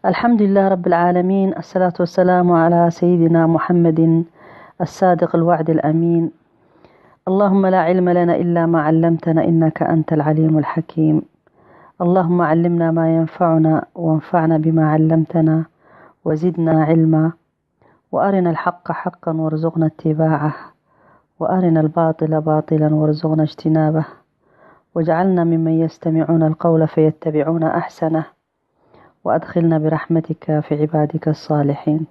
الحمد لله رب العالمين، الصلاة والسلام على سيدنا محمد الصادق الوعد الأمين. اللهم لا علم لنا إلا ما علمتنا، إنك أنت العليم الحكيم. اللهم علمنا ما ينفعنا، وانفعنا بما علمتنا، وزدنا علما، وأرنا الحق حقا وارزقنا اتباعه، وأرنا الباطل باطلا وارزقنا اجتنابه، واجعلنا ممن يستمعون القول فيتبعون أحسنه، وأدخلنا برحمتك في عبادك الصالحين.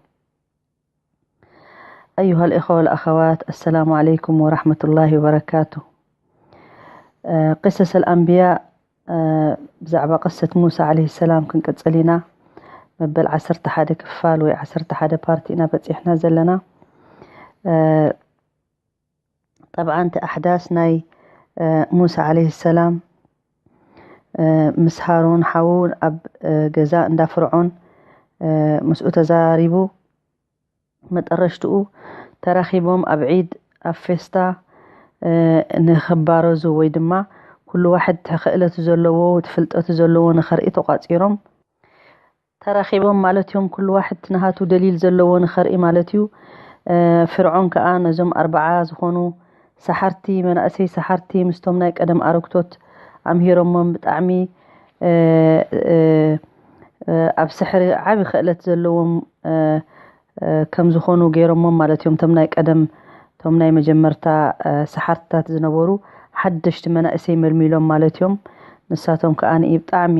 أيها الإخوة والأخوات، السلام عليكم ورحمة الله وبركاته. آه، قصص الأنبياء، آه، ብዛዕባ ቅሰት ሙሳ ዓለይሂ ሰላም ክንቅጽል ኢና። መበል ዓሰርተ ሓደ ክፋል ወይ ዓሰርተ ሓደ ፓርቲ ኢና በጺሕና ዘለና። آه، طبعا እቲ ኣሕዳስ ናይ፣ آه، ሙሳ ዓለይሂ ሰላም፣ آه، ምስ ሃሩን ሓዉ ኣብ፣ آه፣ ገዛ እንዳ ፍርዖን፣ آه፣ ምስኡ ተዛሪቡ መጠረሽትኡ ተራኺቦም ኣብ ዒድ ኣብ ፌስታ፣ آه، ንኽባረዙ ወይ ድማ ኩሉ ዋሕድ ክእለቱ ዘለዎ ፍልጠቱ ዘለዎ ንኸርኢ ተቋጺሮም ተራኺቦም ማለት እዮም። ኩሉ ዋሕድ ናሃቱ ደሊል ዘለዎ ንኸርኢ ማለት እዩ። آه، ፍርዖን ከኣ ነዞም ኣርባዓ ዝኾኑ ሰሓርቲ መናእሰይ ሰሓርቲ ምስቶም ናይ ቀደም ኣረግቶት ኣምሂሮሞም ብጣዕሚ፣ آه، آه، آه፣ ኣብ ስሕሪ ዓቢ ክእለት ዘለዎም፣ آه፣ آه፣ ከም ዝኾኑ ገይሮሞም ማለት እዮም። እቶም ናይ ቀደም እቶም ናይ መጀመርታ፣ آه፣ ሰሓርትታት ዝነበሩ ሓደሽቲ መናእሰይ መልሚሎም ማለት እዮም። ንሳቶም ከኣ ብጣዕሚ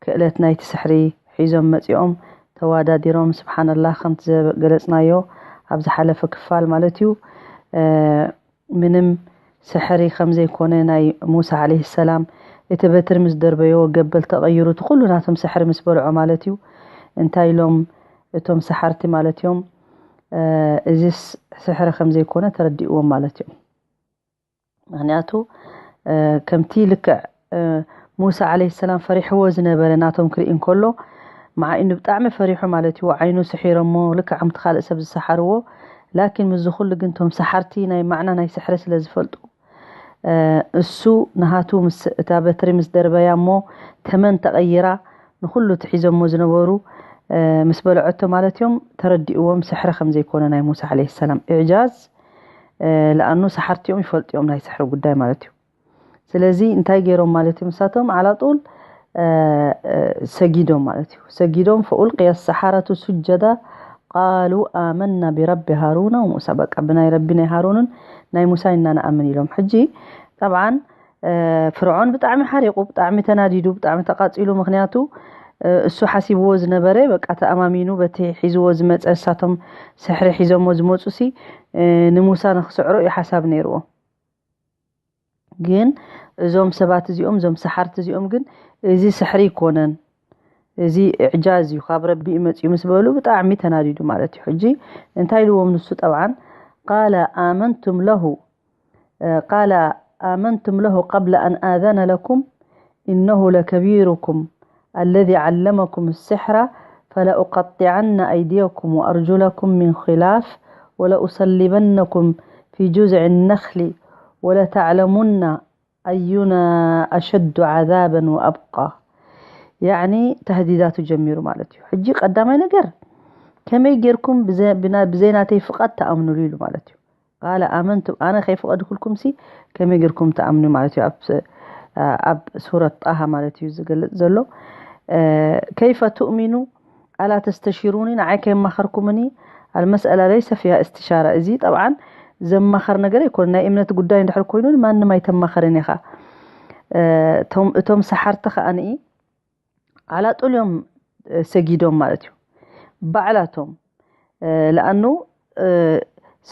ክእለት ናይቲ ስሕሪ ሒዞም መጺኦም ተዋዳዲሮም ስብሓንላህ ከምቲ ዘገለጽናዮ ኣብ ዝሓለፈ ክፋል ማለት እዩ። ምንም ስሕሪ ከም ዘይኮነ ናይ ሙሳ ዓለይሂ ሰላም እቲ በትሪ ምስ ደርበዮ ገበል ተቐይሩ እቲ ኩሉ ናቶም ስሕሪ ምስ በልዖ ማለት እዩ። እንታይ ኢሎም እቶም ሰሓርቲ ማለት እዮም፣ እዚ ስሕሪ ከም ዘይኮነ ተረዲእዎም ማለት እዮም። ምክንያቱ ከምቲ ልክዕ ሙሳ ዓለይሂ ሰላም ፈሪሕዎ ዝነበረ ናቶም ክርኢ እንከሎ መዓይኑ ብጣዕሚ ፈሪሑ ማለት እዩ። ዓይኑ ስሒሮሞ ልክዕ ከምቲ ካልእ ሰብ ዝሰሓርዎ። ላኪን ምስዚ ኩሉ ግን እቶም ሰሓርቲ ናይ ማዕና ናይ ስሕሪ ስለ ዝፈልጡ እሱ ንሃቱ ምስ እታ በትሪ ምስ ደርበያ እሞ ተመን ተቐይራ ንኩሉ ትሒዞሞ ዝነበሩ ምስ በልዐቶ ማለት እዮም ተረዲእዎም ስሕሪ ከም ዘይኮነ ናይ ሙሳ ዓለይሂ ሰላም ኢዕጃዝ። ለኣኑ ሰሓርቲ እዮም ይፈልጡ እዮም ናይ ስሕሪ ጉዳይ ማለት እዩ። ስለዚ እንታይ ገይሮም ማለት እዩ ምሳቶም ዓላጡል ሰጊዶም ማለት እዩ። ሰጊዶም ፈኡልቅየ ሰሓረቱ ሱጀዳ ቃሉ ኣመና ብረቢ ሃሩና ወሙሳ። በቃ ብናይ ረቢ ናይ ሃሩንን ናይ ሙሳ ኢና ንኣምን ኢሎም። ሕጂ ጠብዓን ፍርዖን ብጣዕሚ ሓሪቑ ብጣዕሚ ተናዲዱ ብጣዕሚ ተቓፂሉ። ምክንያቱ እሱ ሓሲብዎ ዝነበረ በቃ ተኣማሚኑ በቲ ሒዝዎ ዝመፀ እሳቶም ስሕሪ ሒዞሞ ዝመፁ ሲ ንሙሳ ንክስዕሮ እዩ ሓሳብ ነይርዎ። ግን እዞም ሰባት እዚኦም እዞም ሰሓርቲ እዚኦም ግን እዚ ስሕሪ ይኮነን እዚ እዕጃዝ እዩ ካብ ረቢ እዩ መፅኡ ምስ በሉ ብጣዕሚ ተናዲዱ ማለት እዩ። ሕጂ እንታይ ኢልዎም ንሱ ጠብዓን ቃለ ኣመንቱም ለሁ ቃለ ኣመንቱም ለሁ ቀብለ ኣን ኣዘነ ለኩም ኢነሁ ለከቢሩኩም الذي علمكم السحر فلأقطعن أيديكم وأرجلكم من خلاف ولأصلبنكم في جذع النخل ولتعلمن أينا أشد عذابا وأبقى يعني تهديدات ጀሚሩ ማለት እዩ። ሕጂ ቀዳማይ ነገር ከመይ ጌርኩም ብዘይ ናተይ ፍቓድ ትኣምኑሉ ኢሉ ማለት እዩ። ቃለ ኣመንቱም ኣነ ከይፈቐድኩልኩም ሲ ከመይ ጌርኩም ትኣምኑ ማለት እዩ። ኣብ ሱረት ጣሃ ማለት እዩ ዝገልጽ ዘሎ። ከይፈ ትእሚኑ ኣላ ተስተሽሩኒ ንዓይ ከየማኸርኩምኒ ኣልመስኣላ ለይሰ ፊሃ እስትሻራ። እዚ ጠብዓን ዘማኸር ነገር ኣይኮነ ናይ እምነት ጉዳይ እንድሕር ኮይኑ ማንም ኣይተማኸርን ኢኻ። እቶም ሰሓርቲ ከኣ ንኢ ዓላጡል እዮም ሰጊዶም ማለት እዩ። ባዕላቶም ለኣኑ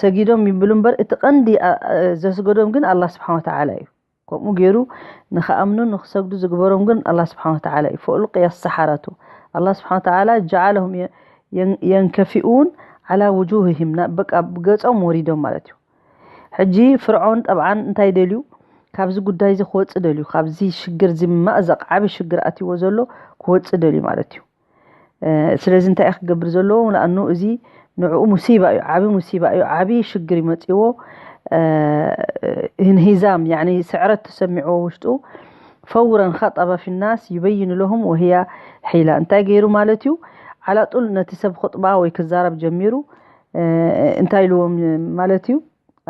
ሰጊዶም ይብሉ እምበር እቲ ቀንዲ ዘስገዶም ግን ኣላ ስብሓን ወተዓላ እዩ። ከምኡ ገይሩ ንኽኣምኑ ንክሰግዱ ዝግበሮም ግን ኣላ ስብሓን ወተዓላ እዩ። ፈኡልቅየ ሰሓረቱ ኣላ ስብሓን ወተዓላ ጀዓለሁም የንከፊኡን ዓላ ውጁህህም በቃ ገጾም ወሪዶም ማለት እዩ። ሕጂ ፍርዖን ጠብዓን እንታይ ደልዩ ካብዚ ጉዳይ እዚ ክወፅእ ደልዩ ካብዚ ሽግር እዚ ማእዘቕ ዓብዪ ሽግር ኣትይዎ ዘሎ ክወፅእ ደልዩ ማለት እዩ። ስለዚ እንታይ ክገብር ዘለዎ ንኣኑ እዚ ንዕኡ ሙሲባ እዩ ዓብዪ ሙሲባ እዩ ዓብዪ ሽግር ይመፅዎ። እንሂዛም ስዕረት ተሰሚዕዎ ውሽጡ ፈውረን ኸጠበ ፊናስ ይበይኑ ለሁም ወህያ ሒላ እንታይ ገይሩ ማለት እዩ። ዓላጡል ነቲ ሰብ ኹጥባ ወይ ክዛረብ ጀሚሩ። እንታይ ኢልዎም ማለት እዩ?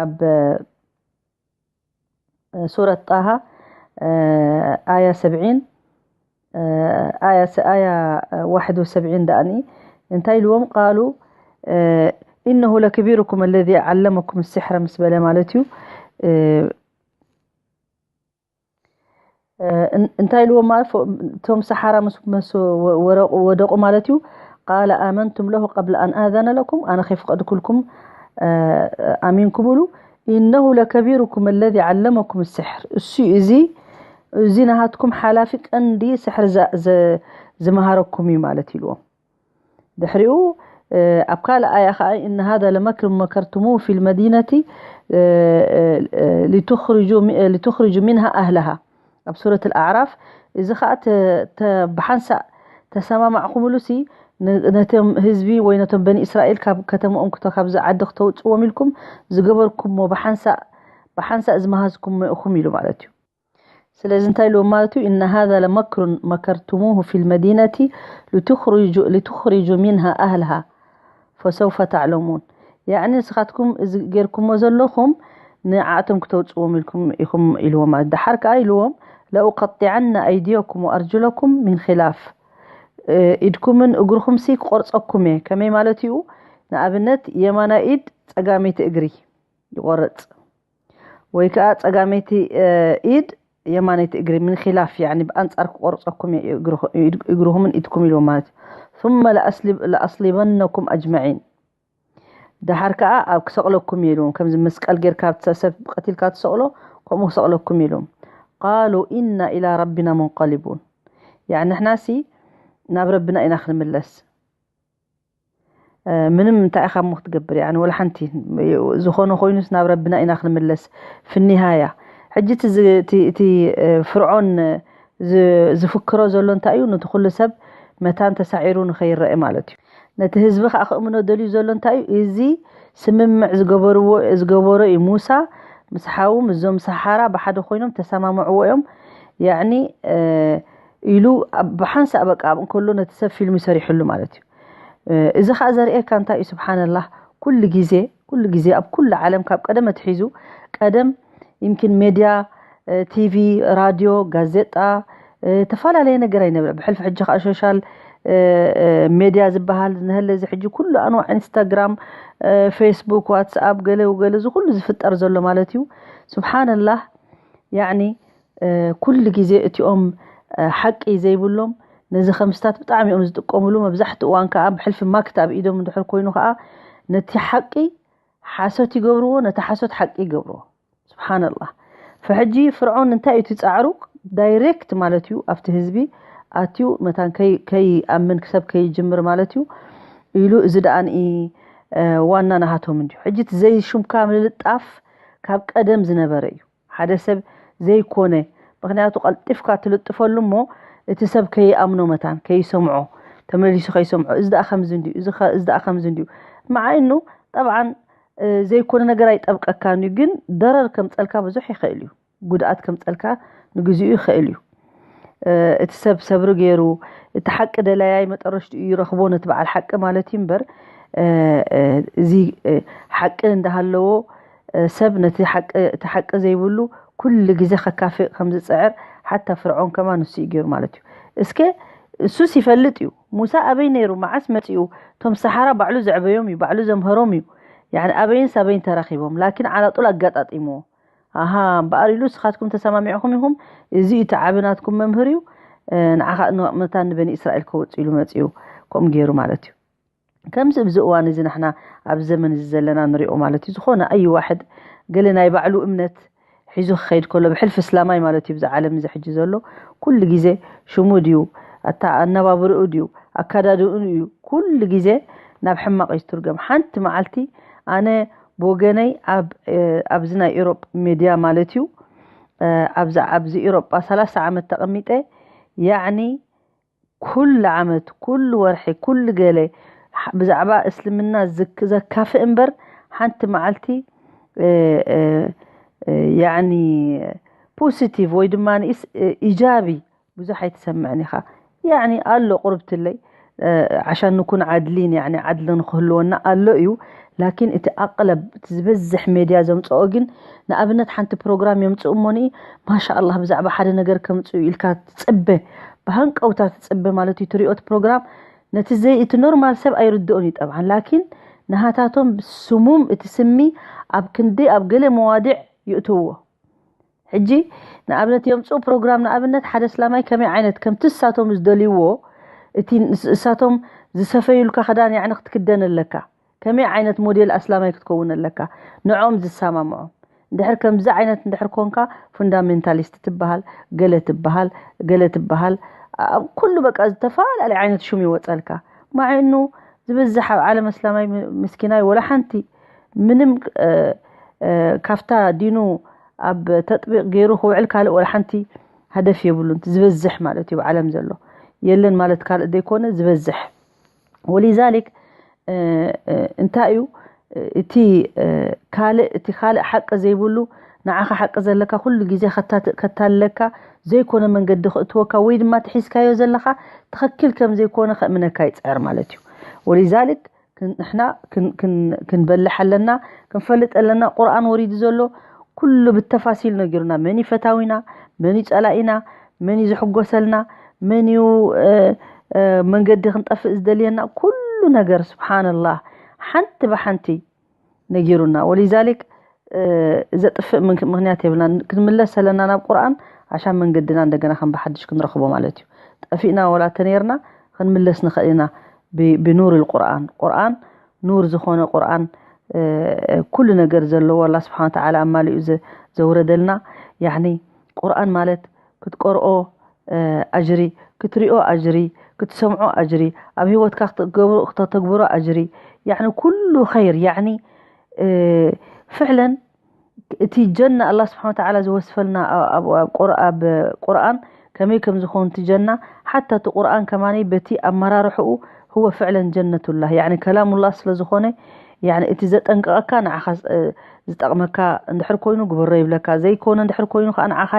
ኣብ ሱረት ጣሃ ኣያ ሰብዒን ኣያ ኣያ ዋሕድ ወሰብዒን ደኣኒ እንታይ ኢልዎም? ቃሉ ኢነሁ ለከቢሩኩም ኣለዚ ዓለመኩም ስሕረ ምስ በለ ማለት እዩ። እንታይ ኢልዎም ማለት እቶም ሰሓራ ምስ መስ ወደቁ ማለት እዩ። ቃለ ኣመንቱም ለሁ ቀብለ ኣን ኣዘነ ለኩም፣ ኣነ ከይፍቀድኩልኩም ኣሚንኩም ኢሉ። ኢነሁ ለከቢሩኩም ኣለዚ ዓለመኩም ስሕር፣ እሱ እዚ እዚ ናሃትኩም ሓላፊ ቀንዲ ስሕር ዝመሃረኩም እዩ ማለት ኢልዎም። ድሕሪኡ ኣብ ካልእ ኣያ ከዓ እነ ሃذا ለመክር መከርቱሙ ፊ ልመዲነቲ ሊቱኽርጁ ሚንሃ ኣህለሃ ኣብ ሱረት ኣልኣዕራፍ። እዚ ከዓ ብሓንሳእ ተሰማማዕኩምሉ ሲ ነቶም ህዝቢ ወይ ነቶም በኒ እስራኤል ካብ ከተምኦም ካብዚ ዓዲ ክተውፅዎም ኢልኩም ዝገበርኩሞ ብሓንሳእ ብሓንሳእ ዝመሃዝኩሞ ኢኹም ኢሉ ማለት እዩ። ስለዚ እንታይ ኢልዎም ማለት እዩ? እነ ሃذا ለመክሩን መከርቱሙሁ ፊ ልመዲነቲ ሊቱኽሪጁ ሚንሃ ኣህልሃ ፈሰውፈ ተዕለሙን። ያዕኒ ንስኻትኩም እዚ ጌርኩሞ ዘለኹም ንዓእቶም ክተውፅዎም ኢልኩም ኢኹም ኢልዎም ማለት። ደሓር ከዓ ኢልዎም ለኡቀጢዐና ኣይድየኩም ወኣርጅለኩም ሚን ኺላፍ፣ ኢድኩምን እግርኹምሲ ክቆርፀኩም እየ። ከመይ ማለት እዩ? ንኣብነት የማናይ ኢድ ፀጋመይቲ እግሪ ይቆርፅ ወይ ከዓ ፀጋመይቲ ኢድ የማነይቲ እግሪ ምን ኺላፍ ያኒ ብኣንፃር ክቆርፀኩም እግርኹምን ኢድኩም ኢልዎም ማለት እዩ። ثم ለኣስሊበነኩም ኣጅመዒን። ደሓር ከዓ ኣብ ክሰቕለኩም እየ ኢልዎም። ከምዚ መስቀል ጌርካ ሰብ ቀቲልካ ትሰቕሎ ከምኡ ክሰቕለኩም እየ ኢልዎም። ቃሉ ኢና ኢላ ረቢና ሙንቀሊቡን። ያኒ ንሕናሲ ናብ ረብና ኢና ክንምለስ። ምንም እንታይ ኢኻ እሞ ክትገብር ያኒ ወላ ሓንቲ። ዝኾነ ኮይኑስ ናብ ረብና ኢና ክንምለስ ፍኒሃያ። ሕጂ እቲ ፍርዖን ዝፍክሮ ዘሎ እንታይ እዩ? ነቲ ኩሉ ሰብ መታን ተሳዒሩ ንኸይረአ ማለት እዩ። ነቲ ህዝቢ ከዓ ክእምኖ ደልዩ ዘሎ እንታይ እዩ? እዚ ስምምዕ ዝገበርዎ ዝገበሮ እዩ። ሙሳ ምስ ሓዉ ምስዞም ሰሓራ ብሓደ ኮይኖም ተሰማምዕዎ እዮም። ያኒ ኢሉ ብሓንሳእ በቃ ኣብ እንከሎ ነቲ ሰብ ፊልም ይሰሪሕሉ ማለት እዩ። እዚ ከዓ ዘርእየካ እንታይ እዩ? ስብሓንላህ ኩሉ ግዜ ኩሉ ግዜ ኣብ ኩሉ ዓለም ካብ ቀደም ኣትሒዙ ቀደም ይምኪን ሜድያ ቲቪ፣ ራድዮ፣ ጋዜጣ፣ ዝተፈላለየ ነገር ኣይነበረ። ብሕልፊ ሕጂ ከዓ ሶሻል ሜድያ ዝበሃል ዝነሀለ እዚ ሕጂ ኩሉ ኣንዋዕ ኢንስታግራም፣ ፌስቡክ፣ ዋትስኣፕ፣ ገለ ገለ እዚ ኩሉ ዝፍጠር ዘሎ ማለት እዩ። ስብሓንላህ ያኒ ኩሉ ግዜ እቲኦም ሓቂ ዘይብሎም ነዚ ከምስታት ብጣዕሚ እዮም ዝጥቀምሉ። መብዛሕትኡ እዋን ከዓ ብሕልፊ ማክት ኣብ ኢዶም እንድሕር ኮይኑ ከዓ ነቲ ሓቂ ሓሶት ይገብርዎ፣ ነቲ ሓሶት ሓቂ ይገብርዎ። ስብሓንላህ። ፈሕጂ ፍርዖን እንታይ እዩ እቲ ፃዕሩ? ዳይሬክት ማለት እዩ ኣብቲ ህዝቢ ኣትዩ መታን ከይኣምን ሰብ ከይጅምር ማለት እዩ ኢሉ። እዚ ደኣ ንኢ ዋና ናሃቶም እንድዩ። ሕጂ እቲ ዘይሽምካ ምልጣፍ ካብ ቀደም ዝነበረ እዩ። ሓደ ሰብ ዘይኮነ ምክንያቱ ቀልጢፍካ ትልጥፈሉ እሞ እቲ ሰብ ከይኣምኖ መታን ከይሰምዖ ተመሊሱ ከይሰምዖ እዚ ደኣ ከምዚ እንድዩ እዚ ደኣ ከምዚ እንድዩ መዓይኑ ጠብዓን ዘይኮነ ነገር ኣይጠብቀካን እዩ፣ ግን ደረር ከምፀልካ ብዙሕ ይኽእል እዩ፣ ጉድኣት ከምፀልካ ንግዚኡ ይኽእል እዩ። እቲ ሰብ ሰብሪ ገይሩ እቲ ሓቂ ደላያይ መጠረሽትኡ ይረኽቦ ነቲ በዓል ሓቂ ማለት እዩ እምበር እዚ ሓቂ እንዳሃለዎ ሰብ ነቲ እቲ ሓቂ ዘይብሉ ኩሉ ግዜ ከካፍእ ከም ዝፅዕር ሓታ ፍርዖን ከማ ንሱ እዩ ገይሩ ማለት እዩ። እስከ እሱስ ይፈልጥ እዩ። ሙሳ ኣበይ ነይሩ? መዓስ መፂኡ? እቶም ሰሓራ ባዕሉ ዘዕበዮም እዩ፣ ባዕሉ ዘምሀሮም እዩ። ያኒ ኣበይን ሳበይን ተራኺቦም፣ ላኪን ዓላጡል ኣጋጣጢምዎ። ኣሃ እምበኣር ኢሉ እስኻትኩም ተሰማሚዕኹም ኢኹም፣ እዚ እቲ ዓቢ ናትኩም መምህር እዩ፣ ንዓኻ ንመታን ንበኒ እስራኤል ከወፅእ ኢሉ መፂኡ ከምኡ ገይሩ ማለት እዩ። ከምዚ ኣብዚ እዋን እዚ ንሕና ኣብ ዘመን እዚ ዘለና ንሪኦ ማለት እዩ። ዝኾነ ኣይ ዋሕድ ገለ ናይ ባዕሉ እምነት ሒዙ ክኸይድ ከሎ ብሕልፊ እስላማይ ማለት እዩ ብዚ ዓለም እዚ ሕጂ ዘሎ ኩሉ ግዜ ሽሙ ድዩ ኣታ ኣነባብርኡ ድዩ ኣካዳድኡ እዩ ኩሉ ግዜ ናብ ሕማቕ እዩ ዝትርገም። ሓንቲ መዓልቲ ኣነ ብወገነይ ኣብ ኣብዚ ናይ ኢሮፕ ሜድያ ማለት እዩ ኣብዚ ኣብዚ ኢሮጳ ሰላሳ ዓመት ተቐሚጠ ያዕኒ ኩሉ ዓመት ኩሉ ወርሒ ኩሉ ገለ ብዛዕባ እስልምና ዘካፍእ እምበር ሓንቲ መዓልቲ ያኒ ፖሲቲቭ ወይ ድማ ኢጃቢ ብዙሕ ኣይትሰምዕን ኢኻ። ያኒ ኣሎ ቁርብትለይ ዓሻን ንኩን ዓድሊን፣ ያኒ ዓድሊ ንክህልወና ኣሎ እዩ። ላኪን እቲ ኣቕለብ፣ እቲ ዝበዝሕ ሜድያ ዘምፅኦ ግን፣ ንኣብነት ሓንቲ ፕሮግራም የምፅኡ እሞኒ፣ ማሻኣላህ ብዛዕባ ሓደ ነገር ከምፅኡ ኢልካ ትፅበ፣ ብሃንቀውታ ትፅበ ማለት እዩ። ትሪኦ እቲ ፕሮግራም ነቲ ዘይ እቲ ኖርማል ሰብ ኣይርድኦን እዩ ጠብዓን። ላኪን ንሃታቶም ስሙም፣ እቲ ስሚ ኣብ ክንዲ ኣብ ገለ መዋዲዕ ይእትውዎ። ሕጂ ንኣብነት የምፅኡ ፕሮግራም፣ ንኣብነት ሓደ እስላማይ ከመይ ዓይነት ከምቲ እሳቶም ዝደልይዎ፣ እቲ እሳቶም ዝሰፈዩልካ ክዳን ያዕኒ ክትክደን ኣለካ። ከመይ ዓይነት ሞዴል ኣስላማይ ክትከውን ኣለካ፣ ንዖም ዝሰማምዖም። እንድሕር ከምዚ ዓይነት እንድሕር ኮንካ፣ ፉንዳሜንታሊስት ትበሃል፣ ገለ ትበሃል፣ ገለ ትበሃል። ኣብ ኩሉ በቃ ዝተፈላለየ ዓይነት ሹም ይወፀልካ። ማዕኑ ዝበዝሕ ኣብ ዓለም ኣስላማይ ም- ምስኪናይ ወላ ሓንቲ ምንም እ፣ እ፣ ካብታ ዲኑ ኣብ ተጥቢቕ ገይሩ ክውዕል ካልእ ወላ ሓንቲ ሃደፍ የብሉን። ዝበዝሕ ማለት እዩ ኣብ ዓለም ዘሎ፣ የለን ማለት ካልእ ዘይኮነ ዝበዝሕ። ወሊዛሊክ እ፣ እ፣ እንታይ እዩ እቲ እ፣ ካልእ እቲ ካልእ ሓቂ ዘይብሉ ንዓኻ ሓቂ ዘለካ ኩሉ ግዜ ከታተ- ከታልለካ፣ ዘይኮነ መንገዲ ክእትወካ ወይ ድማ ትሒዝካዮ ዘለኻ ትኽክል ከም ዘይኮነ ከእምነካ ይፅዕር ማለት እዩ። ወሊዛሊክ ክን- ንሕና ክን- ክን- ክንበልሕ ኣለና፣ ክንፈልጥ ኣለና። ቁርኣን ወሪዱ ዘሎ ኩሉ ብተፋሲል ነጊሩና፣ መን እዩ ፈታዊና፣ መን እዩ ፀላኢና፣ መን እዩ ዝሕጎሰልና፣ መን እዩ እ፣ እ፣ መንገዲ ክንጠፍእ ዝደልየና፣ ኩሉ ነገር ስብሓንላህ ሓንቲ ብሓንቲ ነጊሩና። ወሊዛሊክ እ፣ ዘጥፍእ ምክ- ምክንያት የብልና። ክንምለስ ዘለና ናብ ቁርኣን፣ ዓሻ መንገድና እንደገና ከም ብሓድሽ ክንረኽቦ ማለት እዩ። ጠፊእና ወላ ተነይርና ክንምለስ ንኽእል ኢና ብ- ብኑር ቁርኣን። ቁርኣን ኑር ዝኾነ ቁርኣን እ፣ ኩሉ ነገር ዘለዎ ኣላ ስብሓን ተዓላ ኣማሊኡ ዘ- ዘውረደልና። ያኒ ቁርኣን ማለት ክትቀርኦ እ፣ ኣጅሪ፣ ክትሪኦ ኣጅሪ፣ ክትሰምዖ ኣጅሪ፣ ኣብ ህይወትካ ክትገብሮ- ክተተግብሮ ኣጅሪ፣ ያኒ ኩሉ ኸይር። ያኒ እ፣ ፍዕለን እቲ ጀና ኣላ ስብሓን ተዓላ ዝወስፈልና ኣብ- ኣብ- ኣብ ቁር- ኣብ ቁርኣን ከመይ ከም ዝኾን እቲ ጀና፣ ሓታ እቲ ቁርኣን ከማኒ በቲ ኣመራርሕኡ ህወ ፍዕለን ጀነቱላህ፣ ያኒ ከላሙላህ ስለ ዝኾነ፣ ያኒ እቲ ዘጠንቀቐካ ንዓኻ እ፣ ዝጠቕመካ እንድሕር ኮይኑ ግበሮ ይብለካ፣ ዘይኮነ እንድሕር ኮይኑ ከዓ ንዓኻ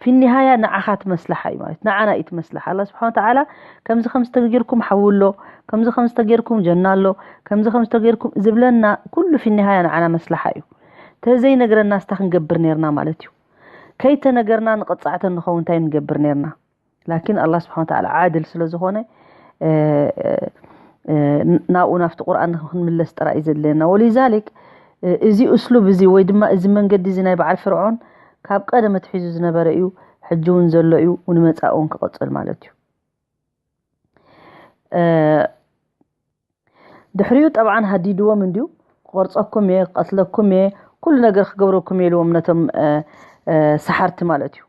ፊኒሃያ ንዓኻ ትመስላሓ እዩ ማለት፣ ንዓና እዩ ትመስላሓ። ኣላ ስብሓን ተዓላ ከምዚ ከምዚ ተገይርኩም ሓዊ ኣሎ፣ ከምዚ ከምዚ ተገይርኩም ጀና ኣሎ፣ ከምዚ ከምዚ ተገይርኩም ዝብለና ኩሉ ፊኒሃያ ንዓና መስላሓ እዩ። ተዘይነግረና ስታ ክንገብር ነርና ማለት እዩ። ከይተነገርና ንቕፃዕተ ንኸውን እንታይ ንገብር ነርና? ላኪን ኣላ ስብሓን ተዓላ ዓድል ስለ ዝኾነ እ፣ እ፣ እ፣ ናብኡ ናብቲ ቁርኣን ክንምለስ ጥራይ እዩ ዘድልየና። ወሊዛሊክ እ፣ እዚ እስሉብ እዚ ወይ ድማ እዚ መንገዲ እዚ ናይ በዓል ፍርዖን ካብ ቀደም ኣትሒዙ ዝነበረ እዩ፣ ሕጂ እውን ዘሎ እዩ፣ ንመጻኢ እውን ክቕጽል ማለት እዩ። እ፣ ድሕሪኡ ጠብዓን ሃዲድዎም እንድዩ፣ ክቐርጸኩም እየ፣ ክቐትለኩም እየ፣ ኩሉ ነገር ክገብረኩም እየ ኢልዎም ነቶም እ፣ እ፣ ሰሓርቲ ማለት እዩ።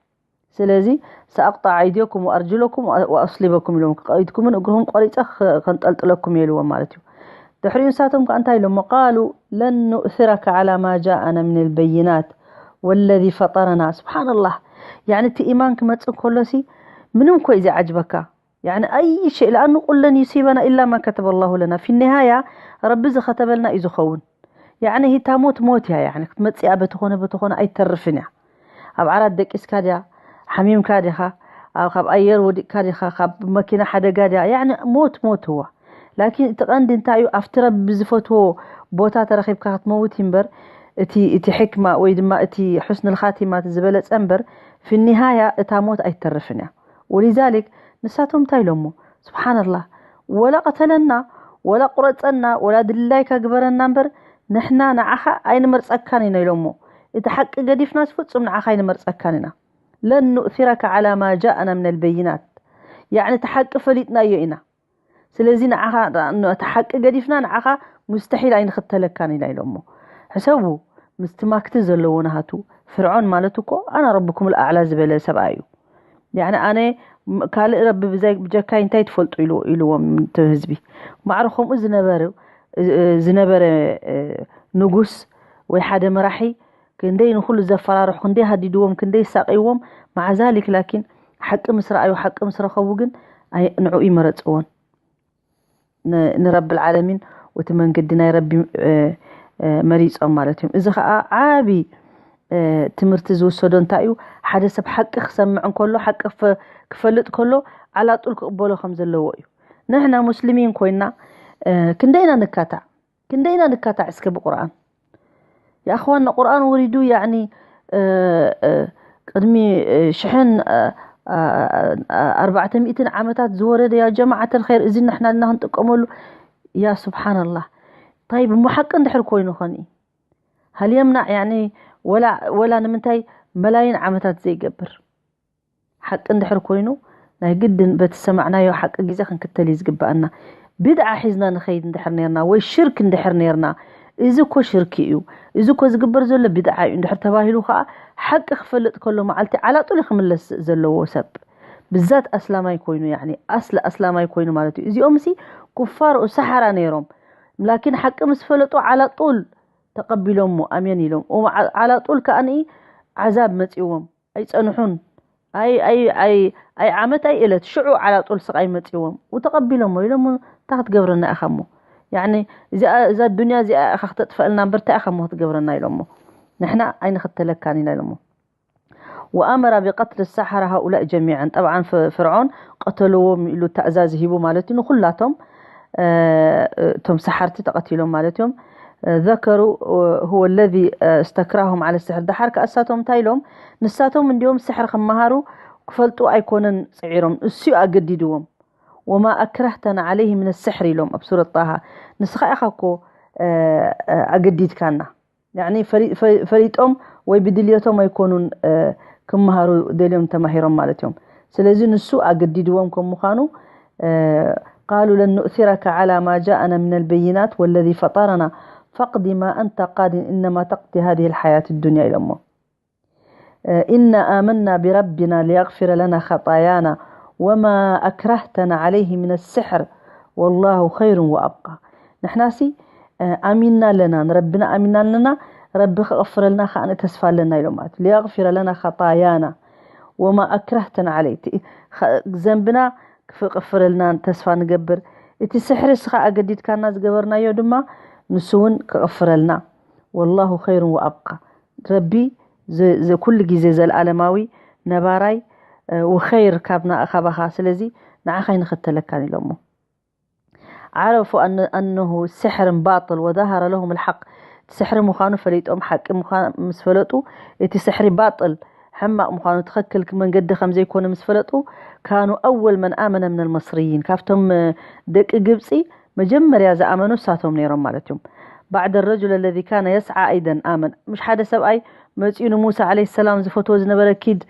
ስለዚ ሰኣቅጣዕ ኣይድየኩም ወኣርጅለኩም ወኣስሊበኩም ኢሎም ኢድኩምን እግርኩም ቆሪፀ ከንጠልጥለኩም እየ ኢልዎም ማለት እዩ። ድሕሪኡ ንሳቶም ከዓ እንታይ ኢሎሞ? ቃሉ ለን ኑእስረከ ዓላ ማ ጃኣና ምን ልበይናት ወለዚ ፈጠረና። ስብሓንላህ። ያኒ እቲ ኢማን ክመፅእ ከሎሲ ምንም ኮይ ዘይዓጅበካ። ያኒ ኣይ ሸይ ለኣኑ ቁለን ዩሲበና ኢላ ማ ከተበ ላሁ ለና። ፊ ኒሃያ ረቢ ዝኸተበልና እዩ ዝኸውን። ያኒ ሂታ ሞት ሞት እያ። ያኒ ክትመፅእ እያ፣ በተኾነ በተኾነ ኣይተርፍን እያ። ኣብ ዓራት ደቂስካ ድያ፣ ሓሚምካ ዲኻ፣ ኣብ ካብ ኣየር ወዲቕካ ዲኻ፣ ካብ መኪና ሓደጋ ድያ፣ ያኒ ሞት ሞት እዋ። ላኪን እቲ ቀንዲ እንታይ እዩ? ኣብቲ ረቢ ዝፈትዎ ቦታ ተረኺብካ ክትመውት እዩ እምበር፣ እቲ እቲ ሕክማ ወይ ድማ እቲ ሑስንል ኻቲማ እቲ ዝበለፀ እምበር፣ ፊኒሃያ እታ ሞት ኣይተርፍን እያ። ወሊዛሊክ ንሳቶም እንታይ ኢሎሞ? ስብሓንላህ፣ ወላ ቀተለና፣ ወላ ቁረፀና፣ ወላ ድላይካ ግበረና እምበር ንሕና ንዓኻ ኣይንመርፀካን ኢና ኢሎሞ። እቲ ሓቂ ገዲፍናስ ፍፁም ንዓኻ ኣይንመርፀካን ኢና። ለን ኑእሲረከ ዓላ ማ ጃእና ምን ኣልበይናት። ያዕኒ እቲ ሓቂ ፈሊጥናዮ ኢና። ስለዚ ንዓኻ እቲ ሓቂ ገዲፍና ንዓኻ ሙስተሒል ኣይንኽተለካን ኢና ኢሎሞ። ሕሰቡ፣ ምስቲ ማክቲ ዘለዎ ናሃቱ ፍርዖን ማለት እኮ ኣና ረብኩም ልኣዕላ ዝበለ ሰብኣይ እዩ። ያዕኒ ኣነ ካልእ ረቢ ብዘይ ብጀካይ እንታይ ትፈልጡ ኢሉ ኢልዎም እቲ ህዝቢ። ማዕረ ከምኡ ዝነበረ ዝነበረ ንጉስ ወይ ሓደ መራሒ ክንደይ ንኹሉ ዘፈራርሑ፣ ክንደይ ሃዲድዎም፣ ክንደይ ሳቂዎም፣ ማዕዛሊክ ላኪን ሓቂ ምስ ረኣዩ፣ ሓቂ ምስ ረኸቡ ግን ንዑ ይመረፅዎን ንረቢ ልዓለሚን ወቲ መንገዲ ናይ ረቢ መሪፆም ማለት እዮም። እዚ ከዓ ዓቢ ትምህርቲ ዝውሰዶ እንታይ እዩ? ሓደ ሰብ ሓቂ ክሰምዕ እንከሎ፣ ሓቂ ክፈልጥ ከሎ ዓላጡል ክቕበሎ ከም ዘለዎ እዩ። ንሕና ሙስሊሚን ኮይና ክንደይና ንካታዕ ክንደይና ንካታዕ እስከ ብቁርኣን። የኣኽዋና ቁርኣን ወሪዱ ያኒ ቅድሚ ሽሕን ኣርባዕተ ሚእትን ዓመታት ዝወረደ ያ ጀማዓት ልኸይር እዚ ንሕና ልና ክንጥቀመሉ። ያ ስብሓንላህ። ታይብ እሞ ሓቂ እንድሕር ኮይኑ ኸኒ ሃልየምና ያኒ ወላ ንምንታይ መላይን ዓመታት ዘይገብር ሓቂ እንድሕር ኮይኑ ናይ ግድን በቲ ዝሰማዕናዮ ሓቂ ግዜ ክንክተል እዩ ዝግበኣና። ቢድዓ ሒዝና ንኸይድ እንድሕር ነርና ወይ ሽርክ እንድሕር ነርና፣ እዚ እኮ ሽርክ እዩ፣ እዚ እኮ ዝግበር ዘሎ ቢድዓ እዩ እንድሕር ተባሂሉ ከዓ ሓቂ ክፈልጥ ከሎ መዓልቲ ዓላጡል ክምለስ ዘለዎ ሰብ ብዛት ኣስላማይ ኮይኑ ያኒ ኣስሊ ኣስላማይ ኮይኑ ማለት እዩ። እዚኦም ሲ ኩፋር ሰሓራ ነይሮም ላኪን ሓቂ ምስ ፈለጡ ዓላጡል ተቐቢሎሞ ኣሜን ኢሎም ዓላጡል ከዓኒ ዓዛብ መፂዎም ኣይጸንሑን። ኣይ ኣይ ኣይ ኣይ ዓመት ኣይ እለት ሽዑ ዓላጡል ስቓይ መጺዎም ውተቐቢሎሞ ኢሎሞ። እንታይ ክትገብረና ኢኻ እሞ ያኒ እዛ ዱንያ እዚኣ ኢኻ ክተጥፈእልና እምበር እንታይ ኢኻ እሞ ክትገብረና ኢሎሞ። ንሕና ኣይንኽተለካን ኢና ኢሎሞ። وأمر بقتل السحرة هؤلاء جميعا. طبعا فرعون قتلوهم ኢሉ ተእዛዝ ሂቡ ማለት እዩ ንኩላቶም እቶም ሰሓርቲ ተቐቲሎም ማለት እዮም። ذكروا هو الذي استكرههم على السحر. ደሓር ከኣ እሳቶም እንታይ ኢሎም ንሳቶም እንዲዮም ስሕር ክመሃሩ ክፈልጡ ኣይኮነን ጽዒሮም እሱ እዩ ኣገዲድዎም። وما أكرهتنا عليه من السحر ኢሎም ኣብ ሱረት ጣሃ። ንስኻ ኢኻ እኮ ኣገዲድካና ያኒ ፈሊጦም ወይ ብድልየቶም ኣይኮኑን ክመሃሩ ደልዮም ተማሂሮም ማለት እዮም። ስለዚ ንሱ ኣገዲድዎም ከም ምዃኑ قالوا لن نؤثرك على ما جاءنا من البينات والذي فطرنا فاقض ما أنت قاض إنما تقضي هذه الحياة الدنيا ኢሎሞ. إنا آمنا بربنا ليغفر لنا خطايانا وما أكرهتنا عليه من السحر والله خير وأبقى. ንሕናሲ ኣሚንና ኣለና ንረብና ኣሚንና ኣለና። ረቢ ክቕፍረልና ከዓ ተስፋ ኣለና ኢሎም ማለት ليغفر لنا خطايانا وما أكرهتنا عليه ዘንብና ክቕፍረልና ተስፋ ንገብር። እቲ ስሕሪ እስኻ ኣገዲድካና ዝገበርናዮ ድማ ንሱ እውን ክቕፍረልና። والله خير وأبقى. ረቢ ኩሉ ግዜ ዘለኣለማዊ ነባራይ وخير ካብና ካባኻ ስለዚ ንዓኻ ኣይንኽተለካን ኢሎሞ። عرفوا أنه سحر باطل وظهر لهم الحق. እቲ ስሕሪ ምዃኑ ፈሊጦም ሓቂ ምስ ፈለጡ እቲ ስሕሪ ባጥል ሕማቕ ምዃኑ ትኽክል መንገዲ ከም ዘይኮነ ምስ ፈለጡ كانوا أول من آمن من المصريين. ካብቶም ደቂ ግብፂ መጀመርያ ዝኣመኑ እሳቶም ነይሮም ማለት እዮም። بعد الرجل الذي كان يسعى أيضا آمن. مش ሓደ ሰብኣይ መፂኡ ንሙሳ عليه السلام ዝፈትዎ ዝነበረ ኪድ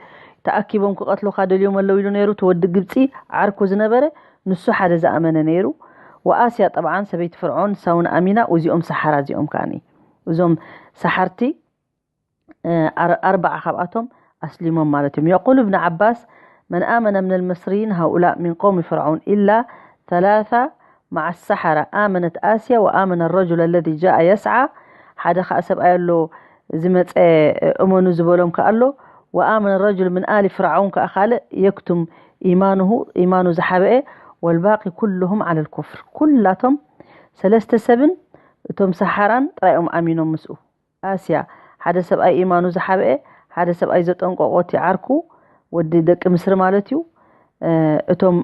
ተኣኪቦም ክቐትሉኻ ደልዮም ኣለዉ ኢሉ ነይሩ እቲ ወዲ ግብፂ ዓርኩ ዝነበረ ንሱ ሓደ ዝኣመነ ነይሩ። وآسيا طبعا ሰበይቲ ፍርዖን ንሳ እውን ኣሚና እዚኦም ሰሓራ እዚኦም ከዓኒ እዞም ሰሓርቲ ኣርባዓ ካብኣቶም ኣስሊሞም ማለት እዮም። يقول ابن عباس من آمن من المصريين هؤلاء من قوم فرعون إلا ثلاثة مع السحرة آمنت آسيا وآمن الرجل الذي جاء يسعى. ሓደ ከዓ ሰብኣይ ኣሎ ዝመፀ እመኑ ዝበሎም ከዓ ኣሎ وآمن الرجل من آل فرعون ከዓ ካልእ يكتم إيمانه إيمانه ዝሓበአ والباقي كلهم على الكفر. ኩላቶም ሰለስተ ሰብን እቶም ሰሓራን ጥራይ እዮም ኣሚኖም ምስኡ። ኣስያ ሓደ ሰብኣይ ኢማኑ ዝሓብአ ሓደ ሰብኣይ ዘጠንቀቆ እቲ ዓርኩ ወዲ ደቂ ምስሪ ማለት እዩ። እቶም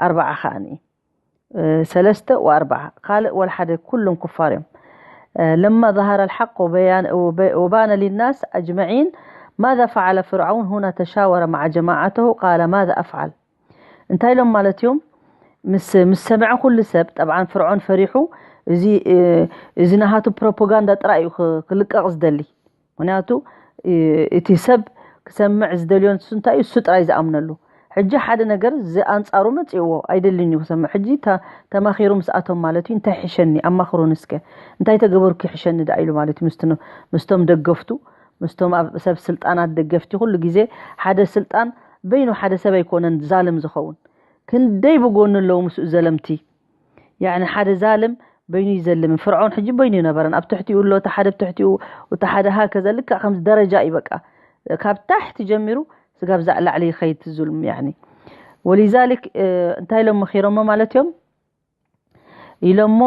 ኣርባዓ ከዓኒ ሰለስተ ወኣርባዓ ካልእ ወላ ሓደ ኩሎም ኩፋር እዮም። لما ظهر الحق وبان للناس أجمعين ماذا فعل فرعون هنا تشاور مع جماعته قال ماذا أفعل. እንታይ ኢሎም ማለት እዮም ምስ ምስ ሰምዐ ኩሉ ሰብ ጠብዓን ፍርዖን ፈሪሑ እዚ እዚ ናሃቱ ፕሮፓጋንዳ ጥራይ እዩ ክልቀቕ ዝደሊ። ምክንያቱ እቲ ሰብ ክሰምዕ ዝደልዮ ንሱ እንታይ እዩ እሱ ጥራይ ዝኣምነሉ። ሕጂ ሓደ ነገር ዝኣንጻሩ መጽእዎ ኣይደልን እዩ ክሰምዕ። ሕጂ ተማኺሩ ምስኣቶም ማለት እዩ እንታይ ሕሸኒ ኣማኽሩን እስከ እንታይ ተገበርኩ ይሕሸኒ ደኣ ኢሉ ማለት እዩ ምስቶም ደገፍቱ ምስቶም ኣብ ሰብ ስልጣናት ደገፍቲ ኩሉ ግዜ ሓደ ስልጣን በይኑ ሓደ ሰብ ኣይኮነን ዛልም ዝኸውን። ክንደይ ብጎኑ ኣለዉ ምስኡ ዘለምቲ። ያኒ ሓደ ዛልም በይኑ ይዘልም። ፍርዖን ሕጂ በይኑ ይነበረን ኣብ ትሕቲኡ ኣሎ እቲ ሓደ ብትሕቲኡ እቲ ሓደ ሃከዘ ልክዕ ከምዚ ደረጃ እዩ በቃ ካብ ታሕቲ ጀሚሩ ስጋብ ዛዕ ላዕሊ ይኸይድ ዝልም ያኒ ወሊዛሊክ እንታይ ኢሎም መኺሮሞ ማለት እዮም ኢሎሞ